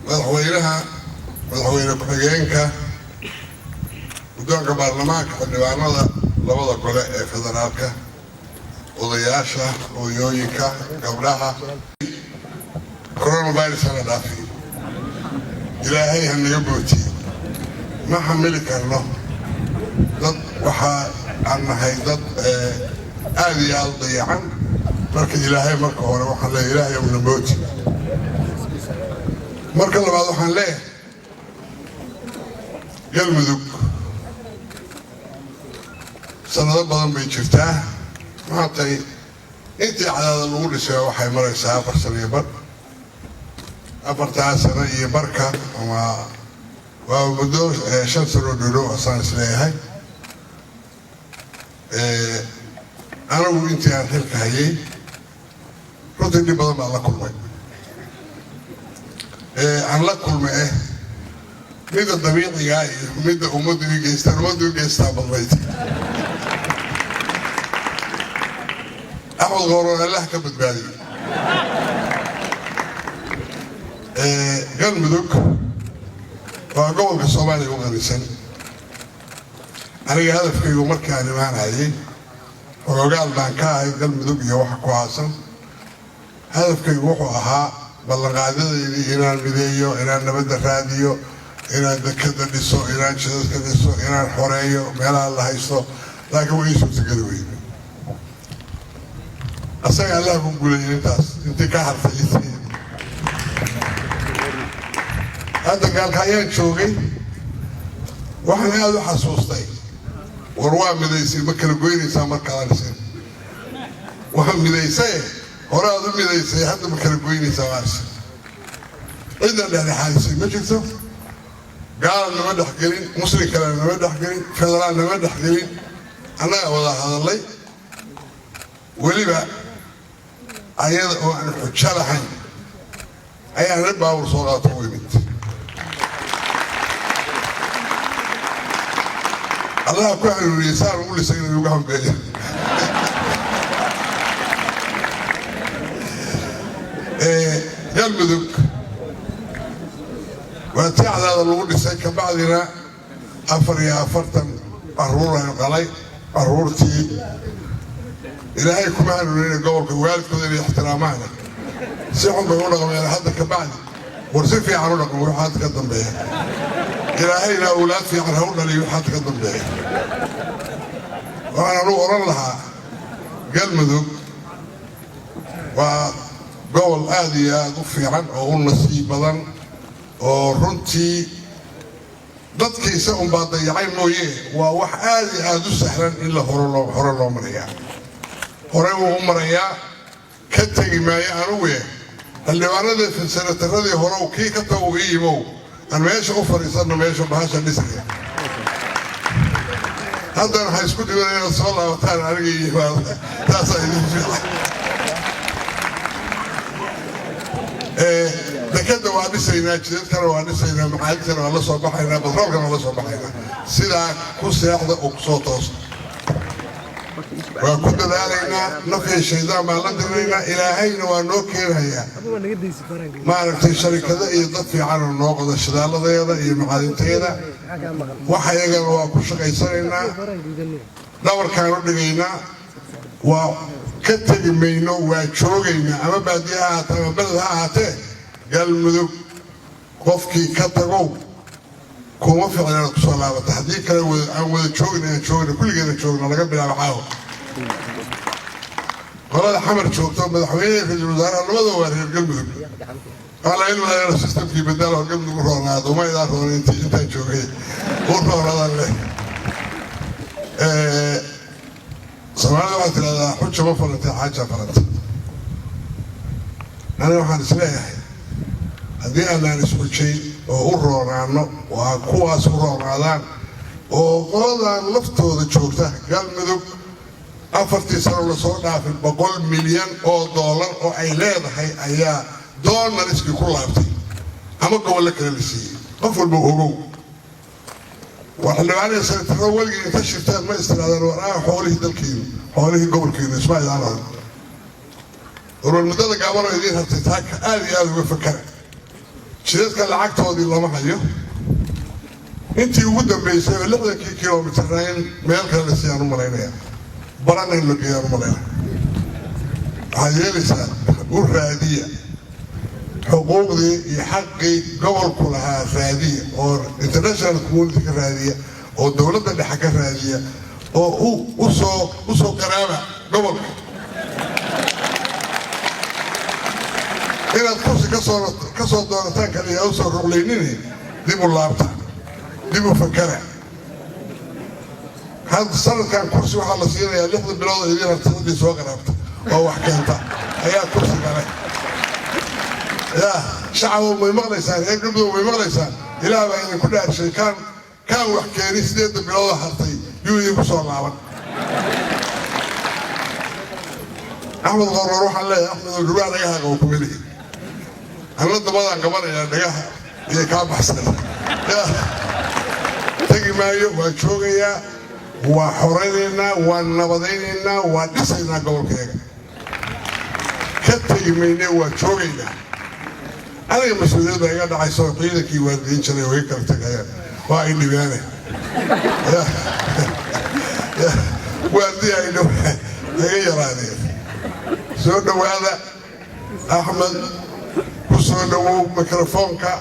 Madaxweynaha, madaxweyne ku-xigeenka, guddoonka baarlamaanka, xildhibaanada labada gole ee federaalka, odayaasha, hooyooyinka, gabdhaha, coronavirus hana dhaafiyo, Ilaahay ha naga bootiyo. Ma xamili karno. Dad waxaa aan nahay dad aada iyo aada u dayacan. Marka Ilaahay, marka hore waxaan leeyahay, Ilaahay una mooti. Marka labaad waxaan leeyahay, Galmudug sanado badan bay jirtaa. Maantay intii Cadaada lagu dhisay waxay maraysaa 4 sano iyo bar. 4-taa sano iyo barka ama waa muddo 5 sano dhodhow asaan isleeyahay. Anigu intii aan xilka hayay runtii dhib badan baan la kulmay, aan la kulmay midda dabiicigaa iyo midda ummaddu i geystaan. Ummaddu i geystaa badnayd. Axmed Qooroon Allah ka badbaadiyey. Galmudug waa gobolka Soomaaliya u qanisan. Aniga hadafkaygu markaan imaanayay, xoogaal baan ka ahay Galmudug iyo waxa ku aasan. Hadafkaygu wuxuu ahaa ballanqaadyadeydii inaan mideeyo, inaan nabadda raadiyo, inaan dekada dhiso, inaan jidadka dhiso, inaan xoreeyo meelaha la haysto, laakiin way ii suurtageli weyne. Asaga Allah ku guulayay intaas intii ka hartay. Intii hadda gaalka ayaan joogay, waxaan aada u xasuustay, war waa midaysay, ma kala goynaysaa? Markaadaan isin waa midaysaye, hore aad u midaysay, hadda ma kala goynaysaa? Maarse cidna dhexdhexaadisay ma jirto. Gaala nama dhexgelin, muslim kale nama dhexgelin, federaal nama dhexgelin. Annagaa wada hadallay, weliba ayada oo aan xujo lahayn ayaan nin baabur soo qaato u imid. Allaha ku hanuuniyey saan ugu lisay inay ugu hambeeya. Galmudug waa tii Cadaada lagu dhisay. Kabacdina 44 caruur aynu qalay. Caruurtii Ilaahay kuma hanuunina gobolka waalidkooda inay ixtiraamaana, si xun bay u dhaqmeen. Hadda kabacdi war si fiican u dhaqmo. Waxa hadda ka dambeeya, Ilaahayna awlaad fiican ha u dhaliyo. Waxa hadda ka dambeeya waxaan anugu odhan lahaa, Galmudug waa gobol aada iyo aada u fiican oo u nasiib badan, oo runtii dadkiisa unbaa dayacay mooye, waa wax aada iyo aada u sahlan in la hore loo marayaa. Horey wuu u marayaa, ka tegi maayo. Anugu xildhibaanadii, senataradii hore, kii ka tago ii yimow, aan meesha u fadhiisanno, meesha bahasha dhisaya. Haddana waxay isku dhiban inaad soo laabataan aniga iyo yimaada, taasaa idin fiican. Dekadda waa dhisaynaa, jidadkana waa dhisaynaa, macaadintana waa la soo baxaynaa, batroolkana waa la soo baxaynaa. Sidaa ku seexda oo kusoo toosa. Waa ku dadaalaynaa, nafya shaydaan baan la dirnaynaa. Ilaahayna waa noo keenayaa, maaragtay, sharikado iyo dad fiican oo noo qoda shidaaladeeda iyo macaadinteeda. Wax ayagana waa ku shaqaysanaynaa, dhabarkaan u dhigaynaa, waa ka tegi mayno, waa joogaynaa, ama baadiye ha ahaatee ama beled ha ahaatee. Galmudug qofkii ka tagow, kuma ficna inaad kusoo laabata. Haddii kale aan wada joogna, aan joogna, kulligeena joogna, laga bilaabo caawa. Qolada Xamar joogto, madaxweyneha, ra-iisul wasaaraha, labada waa reer Galmudug. Waxaa laga ilmayaa systemkii bedel oo Galmudug u roonaado. Uma idaan roona intaan joogay u roonadan leh. Soomaalida waxaa tidhahdaa, xuja ma falantay, xaaja falanta. Aniga waxaan isleeyahay, haddii aanaan isxujayn oo u roonaano, waa kuwaas u roonaadaan oo qoladan laftooda joogta. Galmudug 4-tii sano lasoo dhaafay $100 milyan oo ay leedahay ayaa doonariskii ku laabtay ama gobollo kale la siiyey. Qof walba ogow, waa xildhibaanada, senataro, weligii inta shirtaan ma istiraadaan, war ah xoolihii dalkiinu, xoolihii gobolkiinu isma idaan oran. Warwar muddada gaabanoo idiin hartay taaka aada iyo aada uga fakara. Jidadka lacagtoodii lama hayo. Intii ugu dambeysay oo 60-kii kilomitirna in meel kale la siiyaan u malaynaya, barana in la geeyaan u malaynaya. Waxaad yeelaysaa, u raadiya xuquuqdii iyo xaqii gobolku lahaa, raadiya oo international community ka raadiya oo dowladda dhexe ka raadiya oo usoo qaraaba gobolka. Inaad kursi kasoo doonataan kaliya usoo ruqlaynini, dib u laabta, dib u fakara. Hadda sanadkan kursi waxaa la siinayaa 6da bilood oo idiin hartasadii soo qaraabta oo wax keenta ayaa kursi gale. Yaa shacabo, may maqlaysaan? Reer Galmudug, may maqlaysaan? Ilaah baa idinku dhaarshay, kaan wax keeni 8da biloodoo hartay yuu idinku soo laaban. Axmed Qoror waxaan leeyahay, Axmed oo dhurwaa dhagaha qabo kuma lihi, anla dabadaan qabanayaa, dhagaha iyo kaa baxsan tegi maayo. Waa joogayaa, waa xoraynaynaa, waa nabadaynaynaa, waa dhisaynaa gobolkeega. Ka tegi mayne, waa joogaynaa. Aniga mas-uuliyad baa iga dhacayso, ciidankii waardiyin jiray way kala tegayaan, waa ay dhibaane, waardiya ay iga yaraadeen. Soo dhowaada. Axmed, ku soo dhowow mikrofoonka.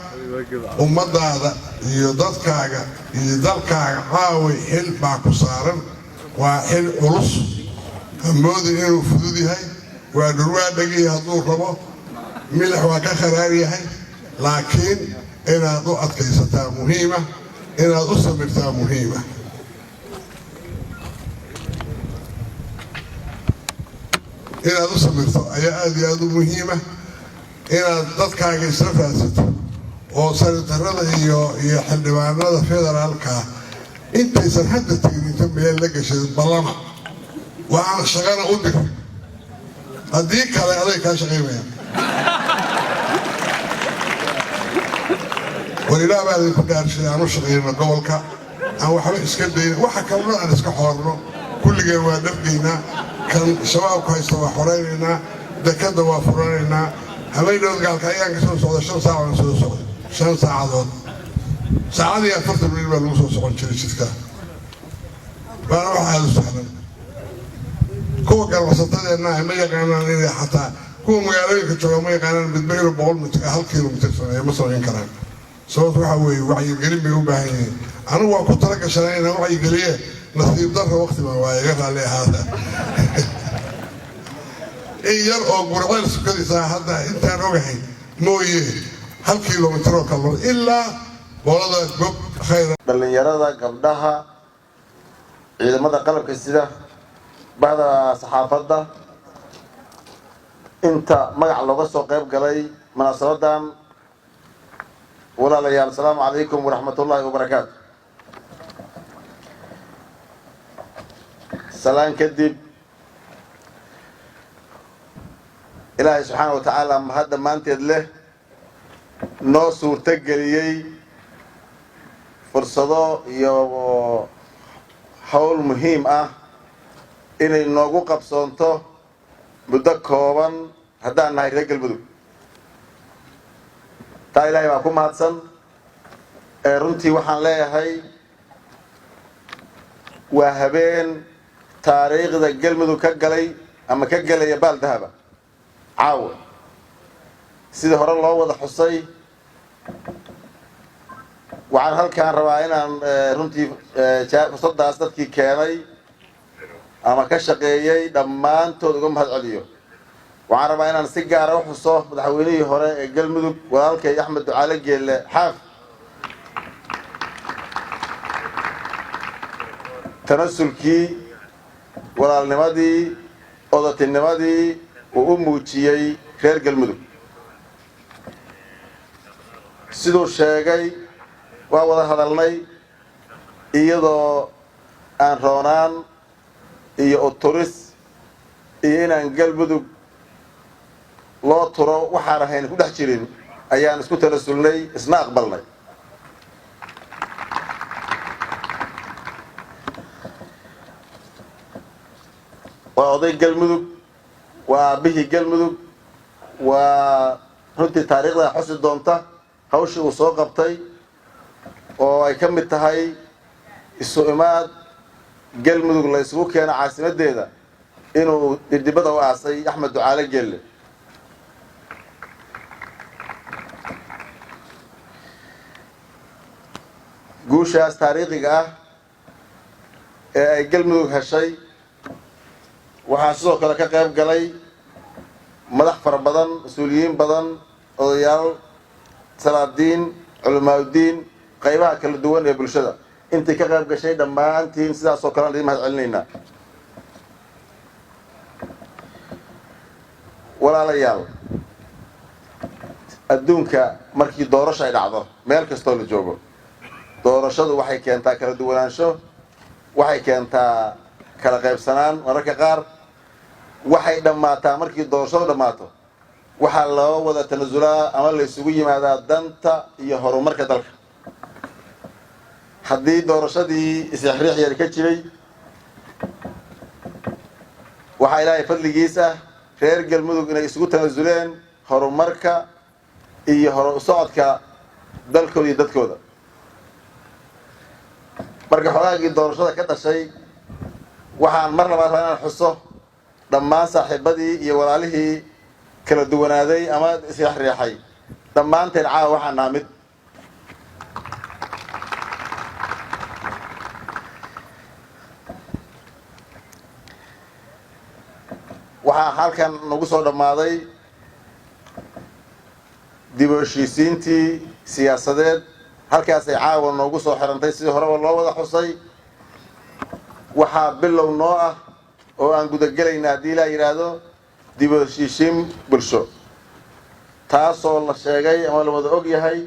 Ummadaada iyo dadkaaga iyo dalkaaga caaway xil baa ku saaran, waa xil culus. Hamoodin inuu fudud yahay. Waa dhurwaa dhegihii hadduu rabo milix waa ka kharaar yahay, laakiin inaad u adkaysataa muhiima, inaad u samirtaa muhiima. Inaad u samirto ayaa aada iyo aada u muhiima, inaad dadkaaga isla raadsato oo sanatarada iyo xildhibaanada federaalka intaysan hadda tegin inta meel la gashay ballama waxaan shaqana u dir. Haddii kale aday kaa shaqaymayaan. War ilaah baa idinku dhaarshay, aan u shaqayno gobolka, aan waxba iska dayna, waxa kalena aan iska xoorno. Kulligeen waa dhargaynaa, kan shabaabku haysta waa xoraynaynaa, dekadda waa furanaynaa. Habeendood gaalka ayaan ka soo socda, 5 saac baan soo socday, 5 saacadood, saacadii 40 minit baa lagu soo socon jiray jidka. Waana wax aada u sahlan. Kuwa ganacsatadeenna ma yaqaanaan inay xataa kuwa magaalooyinka jooga ma yaqaanaan midba inuu 100 mitir 1 kilomitir sameeyo, ma samayn karaan. Sababto waxaa weeye wacyigelin bay u baahan yihiin. Anigu waa ku tala gashanay inaan wacyigeliye, nasiib darra waqti baan waa iga raalli ahaada. In yar oo gurceel sukadiisa hadda intaan ogahay mooye, 1 kilomitir oo kale ilaa boolada gob khayra. Dhallinyarada, gabdhaha, ciidamada qalabka sida, bahda saxaafadda, inta magac looga soo qayb galay munaasabadan, walaalayaal, asalaamu calaykum waraxmatullaahi wabarakaatu. Salaan kadib, Ilaahay subxaana wa tacaala mahad dhammaanteed leh noo suurto geliyey fursado iyo hawl muhiim ah inay noogu qabsoonto muddo kooban haddaan nahay reer Galmudug. Taa Ilaahay baa ku mahadsan. Ee runtii waxaan leeyahay waa habeen taariikhda Galmudug ka galay ama ka gelaya baal dahaba caawa. Sidii hore loo wada xusay, waxaan halkaan rabaa inaan runtii fursadaas dadkii keenay ama ka shaqeeyey dhammaantood uga mahad celiyo. Waxaan rabaa inaan si gaara u xuso madaxweynihii hore ee Galmudug, walaalkay Axmed Ducaale Geelle Xaaf, tanasulkii, walaalnimadii, odatinimadii uu u muujiyey reer Galmudug. Siduu sheegay, waa wada hadalnay iyadoo aan roonaan iyo uturis iyo inaan Galmudug loo turo waxaan ahayn ku dhex jirin ayaan isku tanasulnay, isna aqbalnay. Waa oday Galmudug, waa aabihii Galmudug, waa runtii taariikhda xusi doonta. Hawshii uu soo qabtay oo ay ka mid tahay isu imaad Galmudug la isugu keeno caasimaddeeda inuu dhidhibada u aasay Axmed Ducaale Geelle. Guushaas taariikhiga ah ee ay Galmudug heshay waxaa sidoo kale ka qayb galay madax fara badan, mas-uuliyiin badan, odayaal, salaadiin, culamaauddiin, qaybaha kala duwan ee bulshada. Intii ka qayb gashay dhammaantiin sidaas oo kale aan idiin mahad celinaynaa. Walaalayaal, adduunka markii doorasho ay dhacdo, meel kastoo la joogo, doorashadu waxay keentaa kala duwanaansho, waxay keentaa kala qaybsanaan, mararka qaar waxay dhammaataa markii doorashadu dhammaato waxaa loo wada tanasulaa ama la isugu yimaadaa danta iyo horumarka dalka. Haddii doorashadii isriixriix yar ka jiray, waxaa Ilaahay fadligiis ah reer Galmudug inay isugu tanasuleen horumarka iyo hore u socodka dalkooda iyo dadkooda. Marka xogaagii doorashada ka dhashay, waxaan mar labaad rabaa inaan xuso dhammaan saaxiibadii iyo walaalihii kala duwanaaday ama isriixriixay, dhammaanteen caawa waxaan nahaa mid. Waxaa halkan nagu soo dhammaaday dib u heshiisiintii siyaasadeed, halkaasay caawa noogu soo xirantay sidii horeba loo wada xusay. Waxaa bilow noo ah oo aan gudagelayna haddii ilaa yidhaahdo dib u heshiisiin bulsho, taasoo la sheegay ama la wada og yahay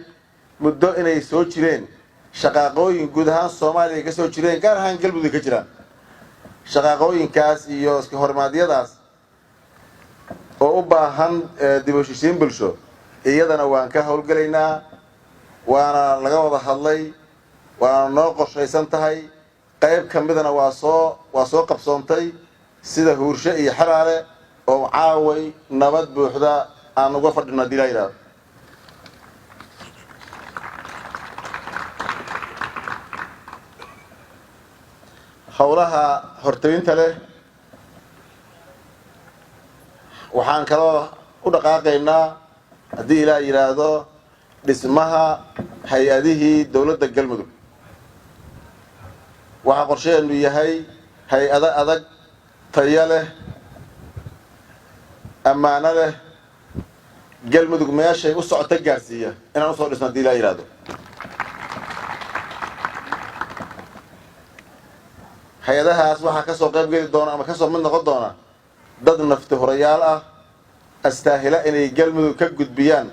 muddo inay soo jireen shaqaaqooyin guud ahaan Soomaaliya ka soo jireen, gaar ahaan Galmudug ka jiraan. Shaqaaqooyinkaas iyo iska hormaadyadaas oo u baahan dib u heshiisiin bulsho, iyadana waan ka howlgelaynaa, waana laga wada hadlay, waana noo qorshaysan tahay. Qayb ka midana waa soo qabsoontay, sida Huurshe iyo Xeraale oo caaway nabad buuxda aan uga fadhino haddii laa yidhahdo. Howlaha hortawinta leh waxaan kaloo u dhaqaaqaynaa haddii Ilaah yidhaahdo dhismaha hay-adihii dowladda Galmudug. Waxaa qorshaheenu yahay hay-ado adag, tayo leh, ammaano leh, Galmudug meeshay u socota gaarsiiya inaan usoo dhisno hadii Ilaah yidhaahdo. Hay-adahaas waxaa kasoo qayb geli doona ama kasoo mid noqon doona dad nafti horayaal ah, astaahila inay Galmudug ka gudbiyaan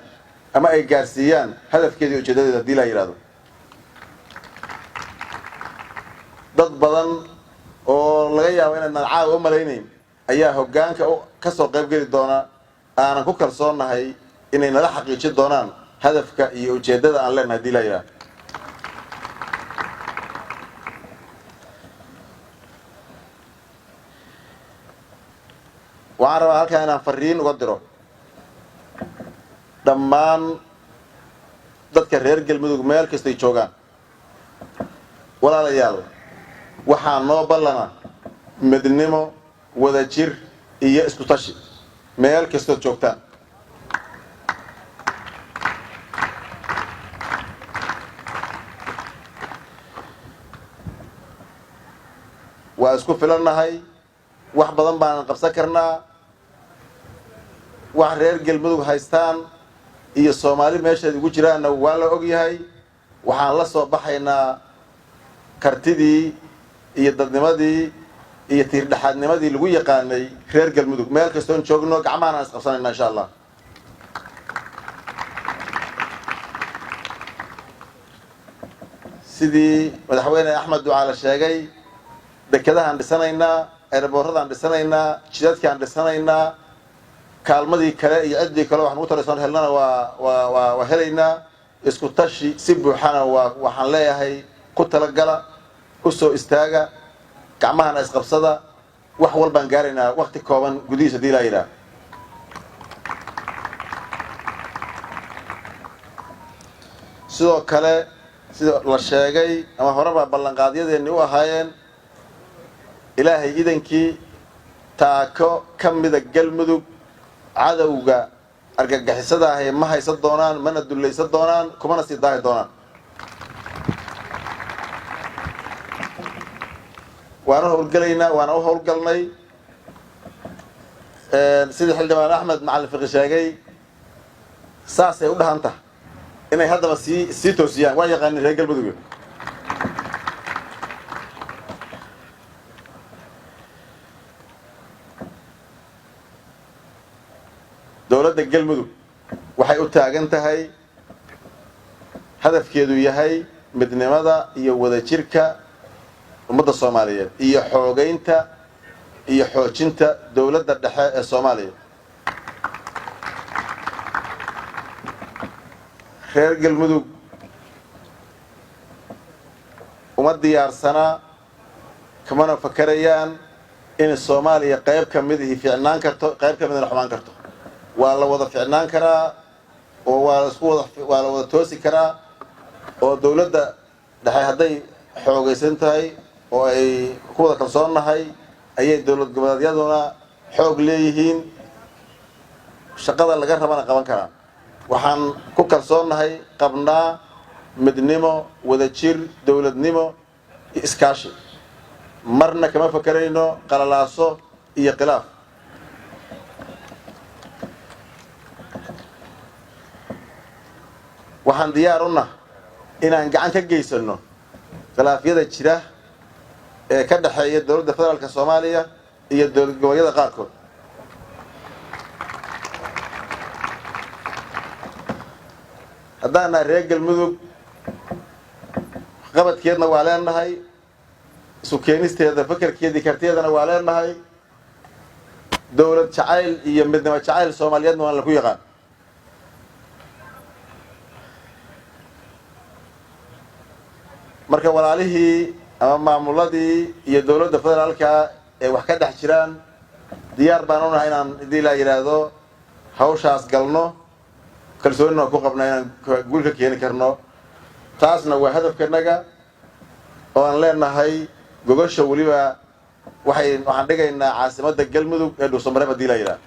ama ay gaarsiiyaan hadafkeeda iyo ujeedadeeda hadii laa yidhahdo. Dad badan oo laga yaabo inaadnaan caawa u malaynayn ayaa hoggaanka ka soo qayb geli doona, aanan ku kalsoonnahay inay nala xaqiijin doonaan hadafka iyo ujeeddada aan leenahay hadii laa yidhahdo. Waxaan rabaa halkaa inaan fariin uga diro dhammaan dadka reer Galmudug meel kastay joogaan. Walaalayaal, waxaa noo ballana midnimo, wadajir iyo isku tashi meel kastood joogtaan. Waa isku filannahay, wax badan baanan qabsan karnaa. Wax reer Galmudug haystaan iyo Soomaali meeshaad ugu jiraanna waa la og yahay. Waxaan la soo baxaynaa kartidii iyo dadnimadii iyo tiirdhexaadnimadii lagu yaqaanay reer Galmudug. Meel kastoon joogno gacmahan aan isqabsanayna insha Allah. Sidii madaxweyne Axmed Ducaale sheegay, dekedahaan dhisanaynaa, eeraboorradaan dhisanaynaa, jidadkaan dhisanaynaa, kaalmadii kale iyo ciddii kale waxaan ugu taraysoon helnana waa helaynaa. Isku tashi si buuxana waa waxaan leeyahay ku talagala, u soo istaaga, gacmahana isqabsada, wax walbaan gaaraynaa wakti kooban gudihiis hadii laa yidhaah. Sidoo kale, sida la sheegay ama horeba ballanqaadyadeenni u ahaayeen, Ilaahay idankii taako ka mida Galmudug cadowga argagixisada ahi ma haysan doonaan, mana dullaysan doonaan, kumana sii daahi doonaan. Waana howlgelaynaa, waana u howlgalnay. Sidii xildhibaan Axmed Macalin Fiqi sheegay, saasay u dhahan tahay inay haddaba sii toosiyaan. Waa yaqaanin reer Galmudug. Dowladda Galmudug waxay u taagan tahay, hadafkeedu yahay midnimada iyo wadajirka ummadda Soomaaliyeed iyo xoogeynta iyo xoojinta dowladda dhexe ee Soomaaliya. Reer Galmudug uma diyaarsanaa, kamana fakarayaan in Soomaaliya qayb ka midihii fiicnaan karto, qayb ka midna xumaan karto. Waa la wada ficnaan karaa oo waa laisku wada, waa la wada toosi karaa, oo dowladda dhexe hadday xoogaysan tahay oo ay ku wada kalsoonnahay ayay dowlad goboleedyaduna xoog leeyihiin, shaqada laga rabana qaban karaan. Waxaan ku kalsoonnahay, qabnaa midnimo, wadajir, dowladnimo iyo iskaashi. Marna kama fakerayno qalalaaso iyo khilaaf. Waxaan diyaar u nah inaan gacan ka geysano khilaafyada jira ee ka dhexeeya dowladda federaalka Soomaaliya iyo dowlad goboleedyada qaarkood. Haddaan nahay reer Galmudug, qabadkeedna waa leenahay, isu keenisteeda, fakerkeedii, kartiyeedana waa leenahay. Dowlad jacayl iyo midnimo jacayl Soomaaliyeedna waan laku yaqaan. Marka walaalihii ama maamuladii iyo dowladda federaalka ee wax ka dhex jiraan, diyaar baan unahay inaan hadii laa yidhaahdo hawshaas galno. Kalsoonina waan ku qabnaa inaan guul ka keeni karno. Taasna waa hadafkanaga oo aan leenahay. Gogosha weliba waxaan dhigaynaa caasimadda Galmudug ee Dhuusamareeb hadii laa yidhahdo.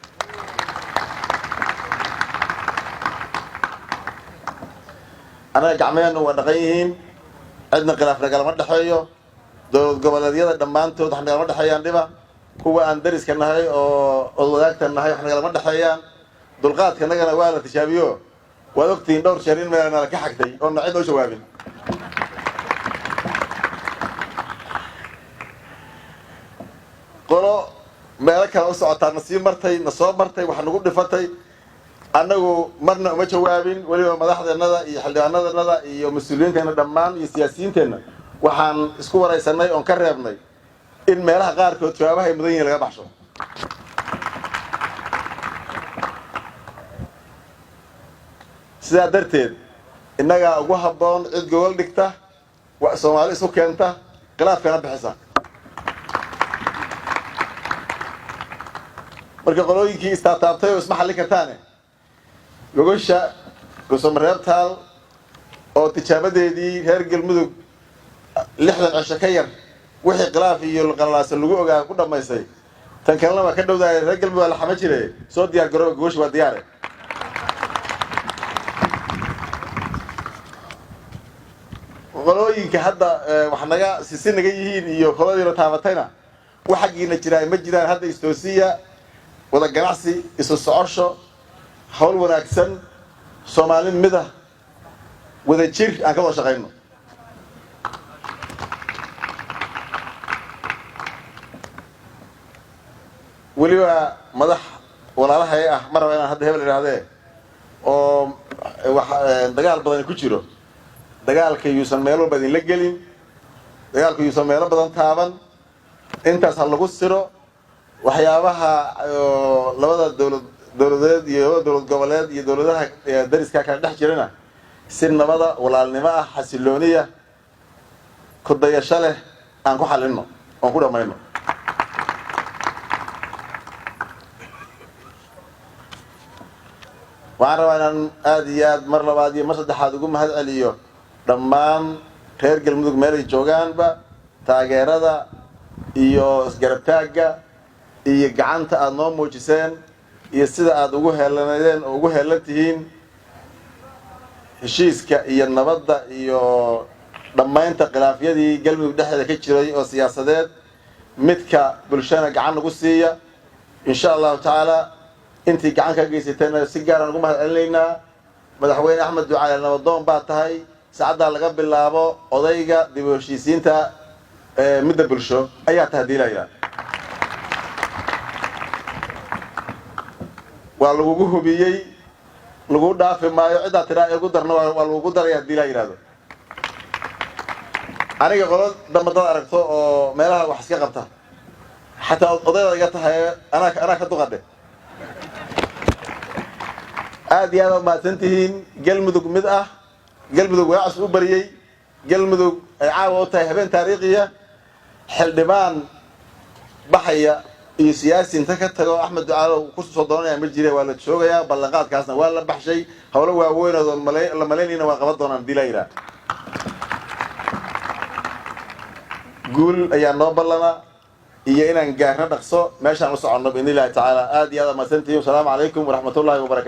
Annaga gacmeheennu waa dhaqan yihiin, cidna khilaaf nagalama dhexeeyo. Dowlad goboleedyada dhammaantood wax nagalama dhexeeyaan dhiba. Kuwa aan dariska nahay oo odwadaagta nahay wax nagalama dhexeeyaan. Dulqaadkanagana waa la tijaabiyo, waad ogtihiin dhowr jeer in meel nala ka xagtay oo na cid oo jawaabin. Qolo meelo kale u socotaa na sii martay, na soo martay, wax nagu dhifatay. Annagu marna uma jawaabin. Weliba madaxdeennada iyo xildhibaanadanada iyo mas-uuliyiinteenna dhammaan iyo siyaasiyiinteenna waxaan isku waraysanay oon ka reebnay in meelaha qaarkood jawaabahay mudan yihin laga baxsho. Sidaa darteed innagaa ugu habboon cid gogol dhigta, Soomaali isu keenta, khilaafkana bixisa. Marka qolooyinkii istaataabtay oo isma xallin kartaane, gogosha Dhuusamareebtaal oo tijaabadeedii reer Galmudug 60 cisho ka yar wixii khilaaf iyo qalalaasa lagu ogaa ku dhammaysay, tan kalena waa ka dhowdahay. Reer Galmudug waa la xama jire, soo diyaar garooba, gogosha waa diyaare. Qolooyinka hadda wax naga sisi naga yihiin iyo qoladiina taabatayna, wax xaggiina jiraa ma jiraan. Hadda istoosiya, wada ganacsi, isu socosho, hawl wanaagsan, Soomaali mida, wada jir aan ka wada shaqayno. Weliba madax walaalahay ah, ma raba inaan hadda hebel idhaahdee, oo wax dagaal badani ku jiro, dagaalka yuusan meel walba idinla gelin, dagaalka yuusan meelo badan taaban. Intaas ha lagu siro waxyaabaha labada dowlad dowladeed iyo labada dowlad goboleed iyo dowladaha dariska kala dhex jirana, si nabada, walaalnimo ah, xasilooniya, kudayasho leh aan ku xalinno oon ku dhammayno. Waxaan rabaa inaan aada iyo aad mar labaad iyo mar saddexaad ugu mahad celiyo dhammaan reer Galmudug meelay joogaanba, taageerada iyo isgarabtaagga iyo gacanta aada noo muujiseen iyo sida aada ugu heelanadeen oo ugu heelan tihiin heshiiska iyo nabadda iyo dhammaynta khilaafyadii Galmudug dhexdeeda ka jiray oo siyaasadeed, midka bulshana gacan nagu siiya. Insha Allahu tacaala, intii gacan ka geysatayna si gaaraan ugu mahad celinaynaa. Madaxweyne Axmed Ducaale, nabadoon baa tahay. Saacaddaa laga bilaabo odayga dib u heshiisiinta midda bulsho ayaa tahay diilaya. Waa lagugu hubiyey, lagu dhaafi maayo. Ciddaa tiraa igu darna waa lagugu daraya hadii laa yidhahdo. Aniga qolo damba dad aragto oo meelaha wax iska qabta, xataa odayda iga tahay, anaa ka duqadhe. Aad iyo aad aad mahadsan tihiin. Galmudug mid ah, Galmudug waa cusub u bariyey, Galmudug ay caawa u tahay habeen taariikhiya. Xildhibaan baxaya iyo siyaasi inta ka tago Axmed Ducaalo kursi soo doonanaya ma jire, waa la joogayaa. Ballanqaadkaasna waa la baxshay. Howlo waaweyn oo la malaynayna waa qaban doonaan hadii laa yidhaha. Guul ayaa noo ballana iyo inaan gaarno dhaqso meeshaan u soconno biidni Illahi tacaala. Aad iyo aad mahadsantihiin. Wasalaamu calaykum waraxmatullahi wabarakatu.